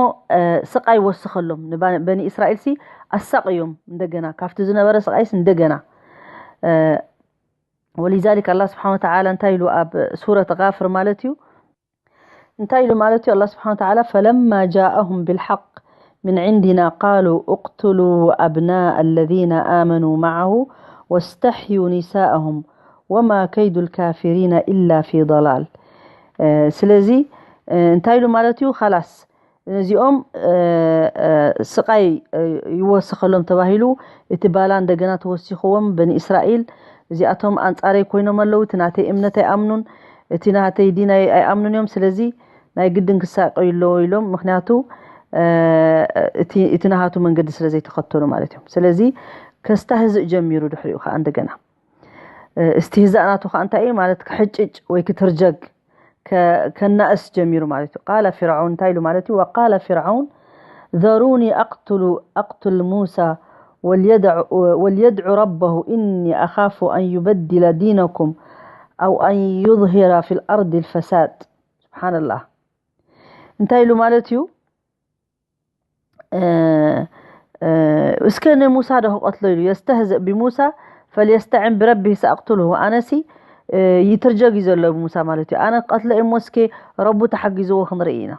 ስቓይ ወስኸሎም ንበኒ እስራኤል ሲ ኣሳቕዮም እንደገና ካብቲ ዝነበረ ስቓይስ እንደገና ወሊዛሊክ ኣላ ስብሓን ወተዓላ እንታይ ኢሉ ኣብ ሱረት ጋፍር ማለት እዩ እንታይ ኢሉ ማለት እዩ? ኣላህ ስብሓን ወተዓላ፣ ፈለማ ጃአሁም ብልሓቅ ምን ዕንድና ቃሉ እቅትሉ ኣብናእ ኣለዚነ ኣመኑ መዓሁ ወስተሕዩ ኒሳእሁም ወማ ከይዱ ልካፊሪነ ኢላ ፊ ضላል። ስለዚ እንታይ ኢሉ ማለት እዩ? ካላስ ነዚኦም ስቃይ ይወሰኸሎም ተባሂሉ፣ እቲ ባላ እንደገና ተወሲኽዎም። በኒ እስራኤል እዚኣቶም ኣንጻረይ ኮይኖም ኣለዉ፣ እቲ ናተይ እምነት ኣይኣምኑን፣ እቲ ናተይ ዲን ኣይኣምኑን እዮም። ስለዚ ናይ ግድን ክሳቀዩ ኣለዎ ኢሎም። ምክንያቱ እቲ ናሃቱ መንገዲ ስለ ዘይተኸተሉ ማለት እዮም። ስለዚ ከስታህዝእ ጀሚሩ ድሕሪኡ ከዓ እንደገና እስትህዛእ ናቱ ከዓ እንታይ እዩ ማለት? ክሕጭጭ ወይ ክትርጀግ ከናእስ ጀሚሩ ማለት እዩ። ቃለ ፍርዓውን እንታይ ኢሉ ማለት እዩ? ወቃለ ፍርዓውን ዘሩኒ ኣቅትሉ ኣቅትል ሙሳ ወልየድዑ ረበሁ እኒ ኣኻፉ ኣን ዩበድለ ዲነኩም ኣው ኣን ዩظሂረ ፊ ልኣርድ ልፈሳድ። ስብሓንላህ። እንታይ ኢሉ ማለት እዩ? እስከ ንሙሳ ዶ ክቐትሎ ኢሉ የስተህዘእ ብሙሳ ፈልየስተዕን ብረቢህ ሰኣቅትልሁ። ኣነሲ ይትርጀግ እዩ ዘሎ ብሙሳ ማለት እዩ። ኣነ ክቐትሎ እሞ እስከ ረቡ ተሓጊዝዎ ክንርኢ ኢና።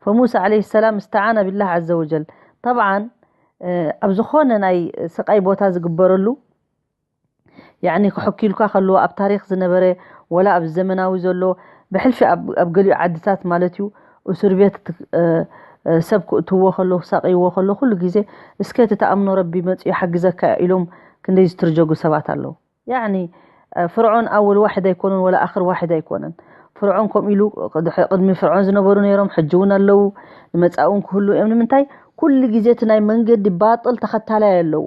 ፈሙሳ ዓለይሂ ሰላም እስተዓነ ቢላህ ዓዘ ወጀል። ጠብዓን ኣብ ዝኾነ ናይ ስቃይ ቦታ ዝግበረሉ ያኒ ክሕኪልካ ከሎ ኣብ ታሪክ ዝነበረ ወላ ኣብ ዘመናዊ ዘሎ ብሕልፊ ኣብ ገሊኡ ዓድታት ማለት እዩ። እስር ቤት ሰብ ክእትዎ ከሎ ክሳቅይዎ ከሎ ኩሉ ግዜ እስከ እቲ ተኣምኖ ረቢ መፅኡ ይሓግዘካ ኢሎም ክንደይ ዝትርጀጉ ሰባት ኣለዉ። ያኒ ፍርዖን ኣወል ዋሕድ ኣይኮነን ወላ ኣክር ዋሕድ ኣይኮነን። ፍርዖን ከምኡ ኢሉ ቅድሚ ፍርዖን ዝነበሩ ነይሮም ሕጂ እውን ኣለዉ። ንመፃእ እውን ክህሉ እዮም። ንምንታይ ኩሉ ግዜ እቲ ናይ መንገዲ ባጥል ተኸታላይ ኣለዎ።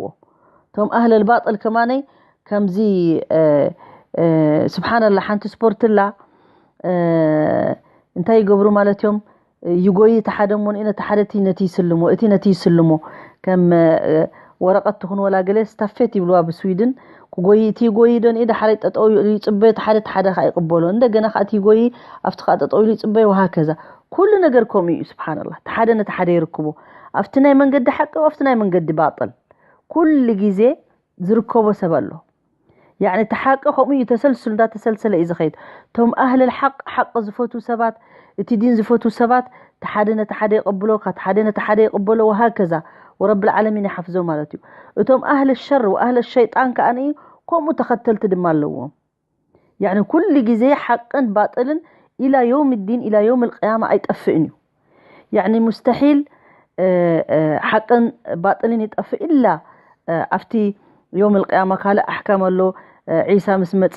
እቶም ኣህለል ባጥል ከማነይ ከምዚ ስብሓንላ ሓንቲ ስፖርትላ እንታይ ይገብሩ ማለት እዮም? ይጎይ እቲ ሓደ እሞ ንኢ ነቲ ሓደ እቲ ነቲ ይስልሞ እቲ ነቲ ይስልሞ ከም ወረቐት ትኹን ወላ ገለ ስታፌት ይብልዋ ብስዊድን። ክጎይ እቲ ይጎይ ዶ ንኢ ዳሓራይ ጠጠው ይፅበዮ እቲ ሓደ እቲ ሓደ ከዓ ይቅበሎ እንደገና ከዓ እቲ ይጎይ ኣብቲ ከዓ ጠጠው ኢሉ ይፅበዮ ወሃከዛ። ኩሉ ነገር ከምኡ እዩ። ስብሓንላ እቲ ሓደ ነቲ ሓደ ይርክቦ ኣብቲ ናይ መንገዲ ሓቂ ኣብቲ ናይ መንገዲ ባጥል ኩሉ ግዜ ዝርከቦ ሰብ ኣሎ። ያኒ እቲ ሓቂ ከምኡ እዩ ተሰልስሉ እንዳተሰልሰለ እዩ ዝኸይድ። እቶም ኣህለል ሓቅ ሓቂ ዝፈትዉ ሰባት እቲ ዲን ዝፈትዉ ሰባት እቲ ሓደ ነቲ ሓደ ይቕብሎ እቲ ሓደ ነቲ ሓደ ይቕበሎ ወሃከዛ ወረብል ዓለሚን ይሓፍዞ ማለት እዩ። እቶም ኣህል ሸር ወኣህል ሸይጣን ከኣ ከምኡ ተኸተልቲ ድማ ኣለዎም። ያኒ ኩሉ ግዜ ሓቅን ባጥልን ኢላ የውም ዲን ኢላ የውም ልቅያማ ኣይጠፍእን እዩ። ያኒ ሙስተሒል ሓቅን ባጥልን ይጠፍእ ኢላ ኣብቲ ዮም ልቅያማ ካልእ ኣሕካም ኣሎ። ዒሳ ምስ መፀ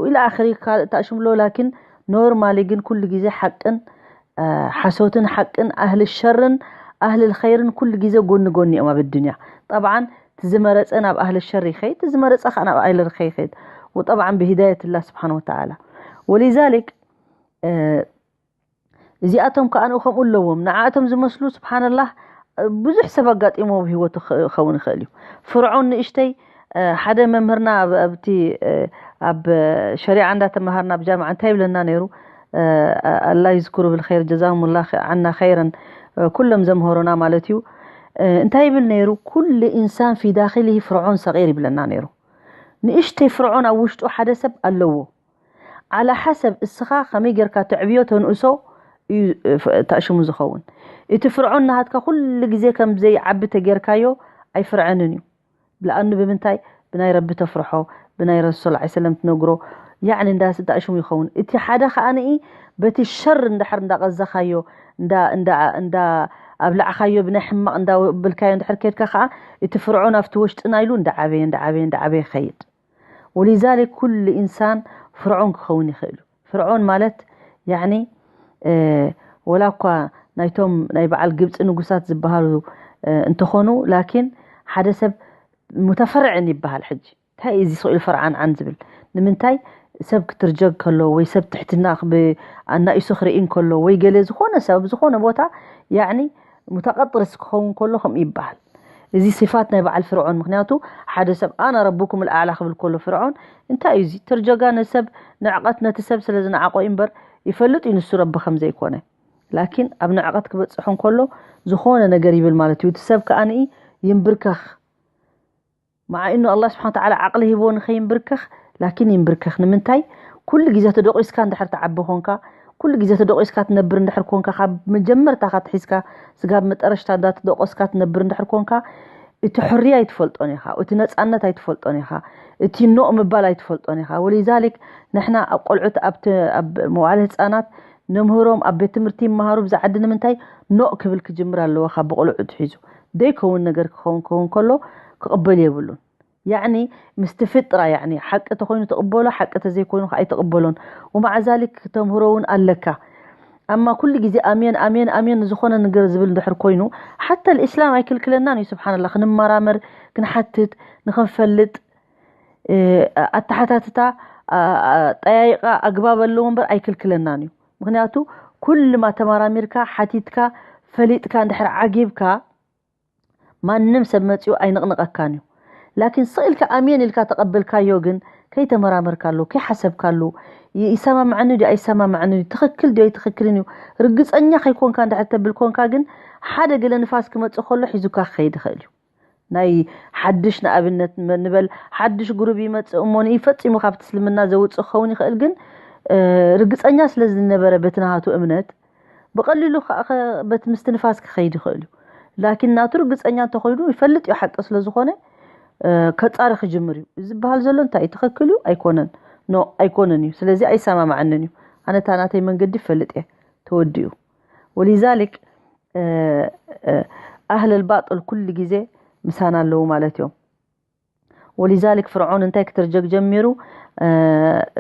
ኢላ ኣኽሪ ካልእ ታእሽምሎ ላኪን ኖርማሊ ግን ኩሉ ግዜ ሓቅን ሓሶትን ሓቅን ኣህል ሸርን ኣህል ኸይርን ኩሉ ግዜ ጎኒ ጎኒ እዮም ኣብ ኣዱንያ። ጠብዓን ትዝመረፀ ናብ ኣህል ሸር ይኸይድ ትዝመረፀ ከዓ ናብ ኣህል ኸይር ይኸይድ። ወጠብዓን ብሂዳየት ላ ስብሓን ወተዓላ ወሊዛሊክ እዚኣቶም ከዓ ንኡ ከምኡ ኣለዎም ንዓእቶም ዝመስሉ ስብሓንላህ ብዙሕ ሰብ ኣጋጢሞ ኣብ ህይወቱ ክኸውን ይኽእል እዩ። ፍርዖን ንእሽተይ ሓደ መምህርና ኣብቲ ኣብ ሸሪዓ እንዳተመሃርና ኣብ ጃምዓ እንታይ ይብለና ነይሩ? ኣላ ይዝክሩ ብልኸይር ጀዛሁም ላ ዓና ኸይረን ኩሎም ዘምሃሩና ማለት እዩ። እንታይ ይብል ነይሩ? ኩሉ ኢንሳን ፊ ዳኺሊ ፍርዖን ሰቂር ይብለና ነይሩ። ንእሽተይ ፍርዖን ኣብ ውሽጡ ሓደ ሰብ ኣለዎ። ዓላ ሓሰብ እስኻ ከመይ ጌርካ ተዕብዮ ተንእሶ እዩ ተእሽሙ ዝኸውን። እቲ ፍርዖን ናሃትካ ኩሉ ግዜ ከም ዘይዓቢ ተጌርካዮ ኣይፍርዐንን እዩ። ብልኣኑ ብምንታይ ብናይ ረቢ ተፍርሖ ብናይ ረሱል ላ ሰለም ትነግሮ ያዕኒ እንዳ ተእሽሙ ይኸውን። እቲ ሓደ ከኣ ንኢ በቲ ሸር እንድሕር እንዳቐዘኻዮ እንዳ እንዳ እንዳ ኣብላዕኻዮ ብናይ ሕማቕ እንዳብልካዮ እንድሕር ከድካ ከኣ እቲ ፍርዖን ኣብቲ ውሽጥና ኢሉ እንዳዓበየ እንዳዓበየ እንዳዓበየ ይኸይድ። ወሊዛሊክ ኩሉ ኢንሳን ፍርዖን ክኸውን ይኽእል እዩ። ፍርዖን ማለት ያኒ ወላ እኳ ናይቶም ናይ በዓል ግብፂ ንጉሳት ዝበሃሉ እንተኾኑ ላኪን ሓደ ሰብ ሙተፈርዕን ይበሃል። ሕጂ እንታይ እዚ ስቕ ኢሉ ፈርዓንዓን ዝብል ንምንታይ ሰብ ክትርጀግ ከሎ ወይ ሰብ ትሕትና ኣናኢሱ ክርኢ እንከሎ ወይ ገለ ዝኾነ ሰብ ዝኾነ ቦታ ያኒ ሙተቐጥርስ ክኸውን ከሎ ከምኡ ይበሃል። እዚ ሲፋት ናይ በዓል ፍርዖን ምክንያቱ ሓደ ሰብ ኣና ረቡኩም ልኣዕላ ክብል ከሎ ፍርዖን እንታይ እዩ እዚ ተርጀጋ ነሰብ ንዕቐት ነቲ ሰብ ስለ ዝነዓቆ እዩ እምበር ይፈልጥ እዩ ንሱ ረቢ ከም ዘይኮነ። ላኪን ኣብ ንዕቐት ክበፅሖ እንከሎ ዝኾነ ነገር ይብል ማለት እዩ። እቲ ሰብ ከኣ ንኢ ይንብርከኽ መዓ ኢኑ ኣላ ስብሓን ተዓላ ዓቕሊ ሂቦ ንኸይንብርከኽ ላኪን ይንብርከኽ ንምንታይ ኩሉ ግዜ ተደቂስካ እንድሕር ተዓቢ ኮንካ ኩሉ ግዜ ተደቂስካ ትነብር እንድሕር ኮንካ፣ ካብ መጀመርታ ካብ ትሒዝካ ስጋብ መጠረሽታ እንዳተደቆስካ ትነብር እንድሕር ኮንካ፣ እቲ ሕርያ ኣይትፈልጦን ኢኻ፣ እቲ ነፃነት ኣይትፈልጦን ኢኻ፣ እቲ ኖእ ምባል ኣይትፈልጦን ኢኻ። ወሊዛሊክ ንሕና ኣብ ቆልዑት ኣብቲ ኣብ መዋዕለ ህፃናት ነምህሮም፣ ኣብ ቤት ትምህርቲ ይመሃሩ። ብዛ ዓዲ ንምንታይ ኖእ ክብል ክጅምር ኣለዎ ካብ ብቆልዑ ትሒዙ? ደይከውን ነገር ክኸውን ክኸውን ከሎ ክቕበል የብሉን። ያዕኒ ምስቲ ፍጥራ፣ ያዕኒ ሓቂ ተኾይኑ ትቕበሎ፣ ሓቂ ተዘይኮይኑ ከዓ ኣይትቕበሎን። ወማዓ ዛሊክ ክተምህሮ እውን ኣለካ። ኣማ ኩሉ ግዜ ኣሜን ኣሜን ኣሜን ዝኾነ ነገር ዝብል እንድሕር ኮይኑ፣ ሓታ ልእስላም ኣይክልክለናን እዩ። ስብሓንላ፣ ክንመራመር፣ ክንሓትት፣ ንኽንፈልጥ፣ ኣተሓታትታ፣ ጠያይቃ ኣግባብ ኣለዎ እምበር ኣይክልክለናን እዩ። ምክንያቱ ኩልማ ተመራሚርካ፣ ሓቲትካ፣ ፈሊጥካ እንድሕር ዓጊብካ፣ ማንም ሰብ መጺኡ ኣይንቕንቐካን እዩ። ላኪን ስቕ ኢልካ ኣሜን ኢልካ ተቐበልካዮ፣ ግን ከይተመራመርካሉ፣ ከይሓሰብካሉ፣ ይሰማምዐኒ ድዩ ኣይሰማምዐኒ ድዩ፣ ትኽክል ድዩ ኣይትኽክልን እዩ፣ ርግጸኛ ከይኮንካ እንድሕር ተብል ኮንካ፣ ግን ሓደ ገለ ንፋስ ክመጽእ ከሎ ሒዙካ ክኸይድ ይኽእል እዩ። ናይ ሓድሽ፣ ንኣብነት ንበል፣ ሓድሽ ጉሩብ ይመጽእ እሞ ንኢ ፈጺሙ ካብቲ እስልምና ዘውጽእ ክኸውን ይኽእል፣ ግን ርግጸኛ ስለ ዝነበረ በቲ ናሃቱ እምነት ብቐሊሉ ከ በቲ ምስትንፋስ ክኸይድ ይኽእል እዩ። ላኪን ናቱ ርግጸኛ እንተኾይኑ ይፈልጥ እዩ ሓቂ ስለ ዝኾነ፣ ከጻሪ ክጅምር እዩ ዝበሃል ዘሎ። እንታይ እዩ ትኽክል እዩ ኣይኮነን? ኖ ኣይኮነን እዩ። ስለዚ ኣይሰማማዓንን እዩ። ኣነ እታ ናተይ መንገዲ ይፈልጥ እየ፣ ተወዲኡ። ወሊዛሊክ ኣህለል ባጥል ኩሉ ግዜ ምሳና ኣለዉ ማለት እዮም። ወሊዛሊክ ፍርዖን እንታይ ክትርጀግ ጀሚሩ?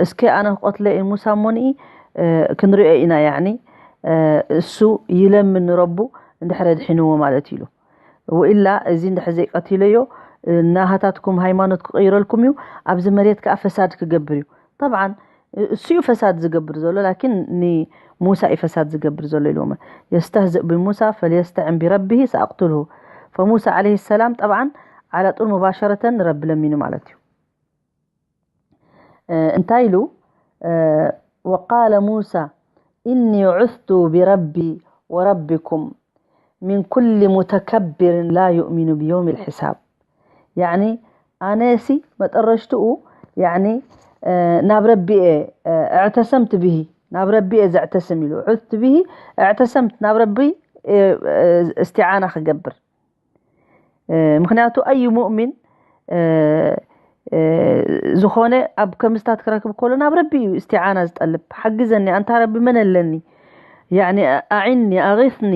እስከ ኣነ ክቐትለ እየ ሙሳ እሞ ንኢ ክንሪኦ ኢና፣ ያዕኒ እሱ ይለምን ንረቡ እንድሕር ኣድሒንዎ ማለት ኢሉ። ወኢላ እዚ እንድሕር ዘይቀቲለዮ ናሃታትኩም ሃይማኖት ክቕይረልኩም እዩ፣ ኣብዚ መሬት ከዓ ፈሳድ ክገብር እዩ። ጠብዓን እሱ እዩ ፈሳድ ዝገብር ዘሎ፣ ላኪን ንሙሳ እዩ ፈሳድ ዝገብር ዘሎ ኢልዎም። የስተህዝእ ብሙሳ ፈልየስተዕን ቢረቢሂ ሰኣቅትልሁ። ፈሙሳ ዓለይሂ ሰላም ጠብዓን ዓላ ጡል ሙባሸረተን ንረቢ ለሚኑ ማለት እዩ። እንታይ ኢሉ? ወቃለ ሙሳ ኢኒ ዑዝቱ ቢረቢ ወረቢኩም ሚን ኩሊ ሙተከቢርን ላ ዩእሚኑ ብየውም ልሒሳብ። ያዕኒ ኣነሲ መጠረሽትኡ ያዕኒ ናብ ረቢኤ እዕተሰምት ብሂ፣ ናብ ረቢኤ ዘዕተስም ኢሉ። ዑዝቱ ብሂ እዕተሰምት፣ ናብ ረቢ እስቲዓና ክገብር። ምክንያቱ ኣዩ ሙእሚን ዝኾነ ኣብ ከምስታት ክረክብ ከሎ ናብ ረቢ እዩ እስቲዓና ዝጠልብ። ሓግዘኒ ኣንታ ረቢ፣ መን ኣለኒ፣ ያዕኒ ኣዒኒ፣ ኣጊስኒ፣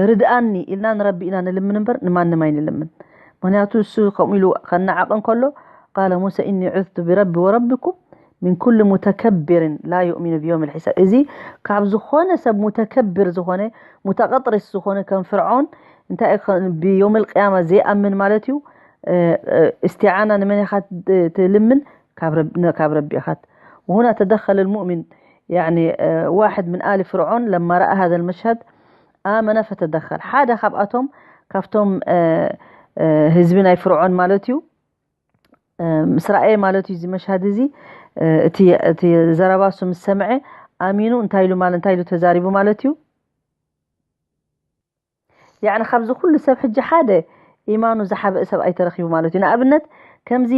ርድኣኒ ኢልና ንረቢ ኢና ንልምን እምበር ንማንም ኣይንልምን። ምክንያቱ እሱ ከምኡ ኢሉ ከነዓቕ እንከሎ ቃለ ሙሳ ኢኒ ዑዝቱ ብረቢ ወረቢኩም ሚን ኩሊ ሙተከቢርን ላ ዩእሚኑ ብየውም ልሒሳብ። እዚ ካብ ዝኾነ ሰብ ሙተከብር ዝኾነ፣ ሙተቐጥሪስ ዝኾነ ከም ፍርዖን እንታይ እዩ ከ-፣ ብየውም ልቅያማ ዘይኣምን ማለት እዩ። እስቲዓና ንመን ኢኻ ት-፣ ትልምን? ካብ ረብ-፣ ነ-፣ ካብ ረቢ ኢኻ ት-፣ وهنا تدخل المؤمن، يعني واحد من آل فرعون لما رأى هذا المشهد آمن فتدخل። ሓደ ካብኣቶም ካብቶም ህዝቢ ናይ ፍርዖን ማለት እዩ ምስ ረኣየ ማለት እዩ እዚ መሽሃድ እዚ እቲ እቲ ዘረባ እሱ ምስ ሰምዐ ኣሚኑ እንታይ ኢሉ ማለት እንታይ ኢሉ ተዛሪቡ ማለት እዩ። ያዕኒ ካብዚ ኩሉ ሰብ ሕጂ ሓደ ኢማኑ ዝሓበአ ሰብኣይ ተረኺቡ ማለት እዩ። ንኣብነት ከምዚ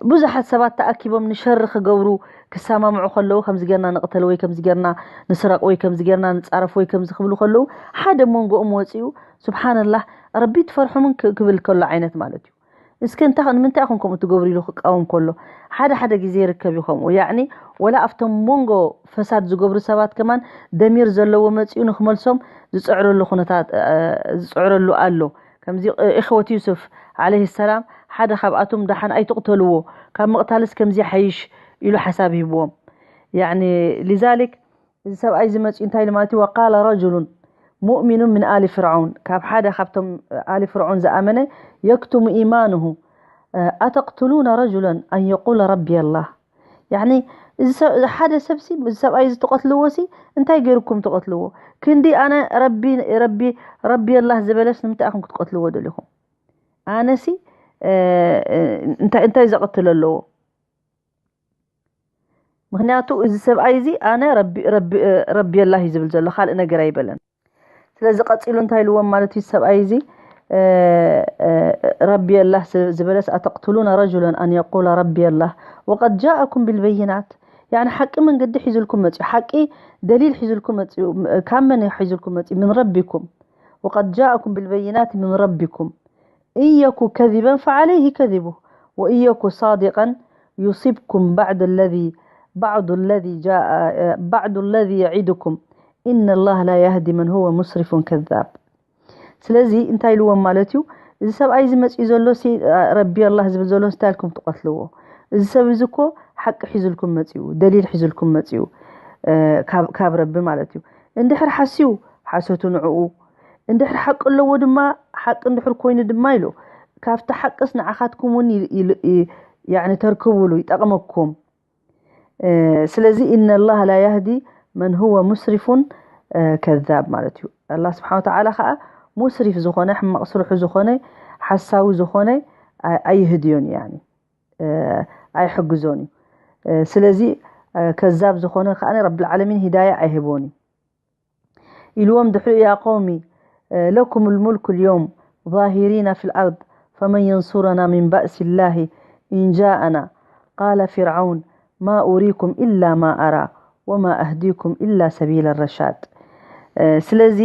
ብዙሓት ሰባት ተኣኪቦም ንሸሪ ክገብሩ ክሰማምዑ ከለዉ ከምዚ ጌርና ንቕተል ወይ ከምዚ ጌርና ንስረቕ ወይ ከምዚ ጌርና ንጻረፍ ወይ ከምዚ ክብሉ ከለዉ ሓደ መንጎኦም ወፂኡ ስብሓንላህ ረቢ ትፈርሖምን ክብል ከሎ ዓይነት ማለት እዩ። እስከ እንታይ ንምንታይ ኢኹም ከምኡ ትገብሩ ኢሉ ክቃወም ከሎ ሓደ ሓደ ግዜ ይርከብ እዩ ከምኡ። ያዕኒ ወላ ኣብቶም መንጎ ፈሳድ ዝገብሩ ሰባት ከማን ደሚር ዘለዎ መፂኡ ንክመልሶም ዝፅዕረሉ ኩነታት ዝፅዕረሉ ኣሎ። ከምዚ ኢኽወት ዩሱፍ ዓለይሂ ሰላም ሓደ ካብኣቶም ደሓን ኣይትቕተልዎ፣ ካብ ምቕታልስ ከምዚ ይሓይሽ ኢሉ ሓሳብ ሂብዎም። ያዕኒ ሊዛሊክ እዚ ሰብኣይ እዚ መፂኡ እንታይ ኢሉ ማለት እዩ? وقال رجل مؤمن من آل فرعون ካብ ሓደ ካብቶም ኣሊ ፍርዖን ዝኣመነ يكتم إيمانه أتقتلون رجلا أن يقول ربي الله يعني እዚ ሰብ ሓደ ሰብሲ እዚ ሰብኣይ እዚ ትቐትልዎ ሲ እንታይ ገይርኩም ትቐትልዎ? ክንዲ ኣነ ረቢ ረቢ ረቢ ኣላህ ዝበለስ ንምንታይ ኢኹም ክትቀትልዎ ደሊኹም? ኣነሲ እንታይ እንታይ ዘቐትል ኣለዎ? ምክንያቱ እዚ ሰብኣይ እዚ ኣነ ረቢ ኣላህ እዩ ዝብል ዘሎ ካልእ ነገር ኣይበለን። ስለዚ ቀፂሉ እንታይ ኢልዎም ማለት እዩ ሰብኣይ እዚ ረቢ ኣላህ ዝበለስ أتقتلون رجلا أن يقول ربي الله وقد جاءكم بالبينات ያኒ ሓቂ መንገዲ ሒዙልኩም መፅዩ፣ ሓቂ ደሊል ሒዙልኩም መፅዩ። ካብ መን እዩ ሒዙልኩም መፅዩ? ምን ረቢኩም። وقد جاءكم بالبينات من ربكم إن يك كذبا فعليه كذبه وإن يك صادقا يصبكم بعد الذي بعض الذي جاء بعض الذي يعدكم إن الله لا يهدي من هو مسرف كذاب. ስለዚ እንታይ ኢልዎም ማለት እዩ? እዚ ሰብኣይ እዚ መፅኡ ዘሎ ሲ ረቢ ኣላህ ዝብል ዘሎ እንታይ ኢልኩም ትቐትልዎ? እዚ ሰብ እዚ እኮ ሓቂ ሒዙልኩም መፅኡ፣ ደሊል ሒዙልኩም መፅኡ ካብ ረቢ ማለት እዩ። እንድሕር ሓስዩ ሓሰቱ ንዕኡ፣ እንድሕር ሓቂ ኣለዎ ድማ ሓቂ እንድሕር ኮይኑ ድማ ኢሉ ካብቲ ሓቅስ ንዓኻትኩም እውን ተርክቡሉ ይጠቕመኩም። ስለዚ إن الله لا يهدي من هو مسرف كذاب ማለት እዩ። ኣላህ ስብሓን ወተዓላ ከዓ ሙስሪፍ ዝኾነ ሕማቕ ስርሑ ዝኾነ ሓሳዊ ዝኾነ ኣይህድዮን እዩ፣ ኣይሕግዞን እዩ። ስለዚ ከዛብ ዝኾነ ከዓ ረብል ዓለሚን ሂዳያ ኣይህቦን እዩ። ኢልዎም ድሕሪኡ يا قوم لكم الملك اليوم ظاهرين في الأرض فمن ينصرنا من بأس الله إن جاءنا قال فرعون ما أريكم إلا ما أرى وما أهديكم إلا سبيل الرشاد. ስለዚ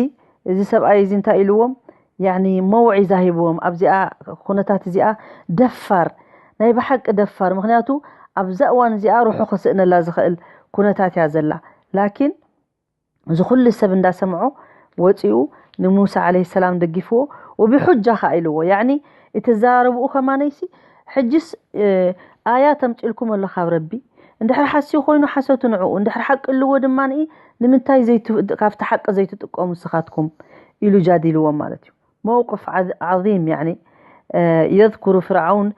እዚ ሰብኣይ እዚ እንታይ ኢልዎም? ያኒ መውዒዛ ሂብዎም ኣብዚኣ ኩነታት እዚኣ። ደፋር፣ ናይ ብሓቂ ደፋር። ምክንያቱ ኣብዛ እዋን እዚኣ ሩሑ ክስእነላ ዝኽእል ኩነታት እያ ዘላ። ላኪን እዚ ኩሉ ሰብ እንዳሰምዖ ወፂኡ ንሙሳ ዓለይሂ ሰላም ደጊፍዎ። ወብሑጃ ከዓ ኢልዎ፣ ያኒ እቲ ዘራረብኡ ከማነይሲ ሕጅስ ኣያ ተምፅልኩም ኣሎ ካብ ረቢ። እንድሕር ሓስዩ ኮይኑ ሓሰቱ ንዕኡ፣ እንድሕር ሓቂ እልዎ ድማ ንምንታይ ካብቲ ሓቂ ዘይትጥቀሙ ስኻትኩም ኢሉ ጃዲልዎም ማለት እዩ። መውቅፍ ዓዚም ያኒ የዝኩሩ ፍርዓውን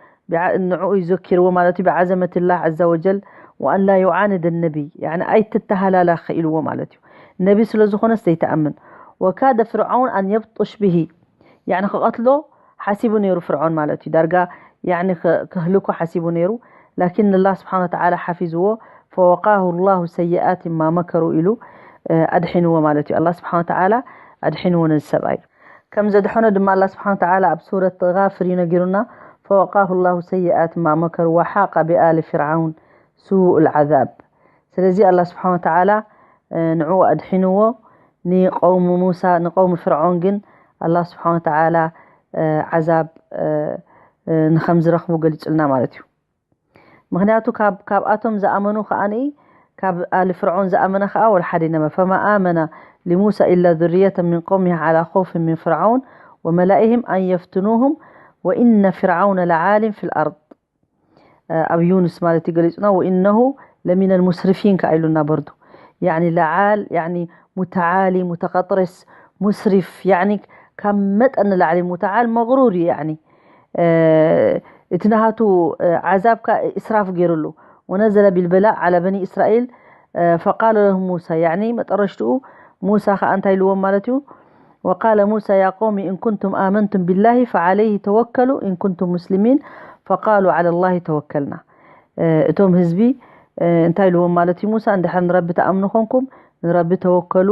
ንዕኡ ይዘኪርዎ ማለት እዩ ብዓዘመትላህ ዓዘ ወጀል ወኣን ላ ዩዓንድ ነቢይ ኣይትተሃላላኸ ኢልዎ ማለት እዩ። ነቢ ስለ ዝኾነስ ዘይተኣምን ወካደ ፍርዓውን ኣን የብጡሽ ብሂ ያኒ ክቐትሎ ሓሲቡ ነይሩ ፍርዖን ማለት እዩ። ዳርጋ ያኒ ክህልኮ ሓሲቡ ነይሩ ላኪን ኣላህ ስብሓን ወተዓላ ሓፊዝዎ ፈወቃሁ ላሁ ሰይኣት ማ መከሩ ኢሉ ኣድሒንዎ ማለት እዩ። ኣላህ ስብሓን ወተዓላ ኣድሒንዎ ነዚ ሰብኣይ። ከም ዘድሐኖ ድማ ኣላህ ስብሓን ወተዓላ ኣብ ሱረት ጋፍር እዩ ነጊሩና። ፈወቃሁ ላሁ ሰይኣት ማ መከሩ ወሓቀ ብኣሊ ፍርዓውን ሱኡ ልዓዛብ። ስለዚ ኣላህ ስብሓን ወተዓላ ንዕኡ ኣድሒንዎ። ንቀውሚ ሙሳ ንቀውሚ ፍርዖን ግን ኣላህ ስብሓን ወተዓላ ዓዛብ ንከም ዝረኽቡ ገሊፁልና ማለት እዩ። ምክንያቱ ካብኣቶም ዝኣመኑ ከዓ ካብ ኣሊ ፍርዖን ዝኣመነ ከዓ ወላ ሓደ ነበረ። ፈማ ኣመነ ሊሙሳ ኢላ ذرية من قومه على خوف من فرعون وملئهم أن يفتنوهم وإن فرعون لعال في الأرض ኣብ ዩንስ ማለት እዩ ገሊፁና ወኢነሁ ለሚነል ሙስሪፊን ከዓ ኢሉና በርዱ። ያኒ ለዓል ያኒ ሙተዓሊ ሙተቀጥርስ ሙስሪፍ ያኒ ካብ መጠን ንላዕሊ ሙተዓል መቅሩር እዩ። ያኒ እቲ ናሃቱ ዓዛብ ከዓ እስራፍ ገይሩሉ ወነዘለ ቢልበላእ ዓላ በኒ እስራኤል ፈቃለ ለሁም ሙሳ ያኒ መጠረሽትኡ ሙሳ ከዓ እንታይ ኢልዎም ማለት እዩ። وقال موسى يا قوم إن كنتم آمنتم بالله فعليه توكلوا إن كنتم مسلمين فقالوا على الله توكلنا እቶም ህዝቢ እንታይ ኢልዎም ማለት እዩ ሙሳ እንድሕር ንረቢ ተኣምኑ ኮንኩም ንረቢ ተወከሉ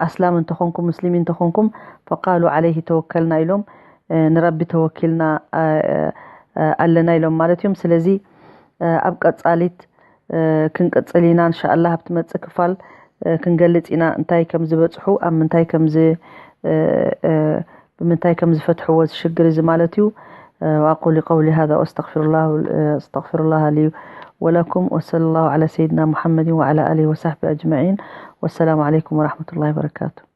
ኣስላም እንተኾንኩም ሙስሊሚን እንተኾንኩም ፈቃሉ ዓለይህ ተወከልና ኢሎም ንረቢ ተወኪልና ኣለና ኢሎም ማለት እዮም። ስለዚ ኣብ ቀፃሊት ክንቅፅል ኢና እንሻኣላ ኣብቲ መፅእ ክፋል ክንገልፅ ኢና እንታይ ከም ዝበፅሑ ኣብ ምንታይ ከም ብምንታይ ከም ዝፈትሕዎ እዚ ሽግር እዚ ማለት እዩ። وأقول قولي هذا وأستغفر الله أستغفر الله لي ولكم وصلى الله على سيدنا محمد وعلى آله وصحبه أجمعين والسلام عليكم ورحمة الله وبركاته.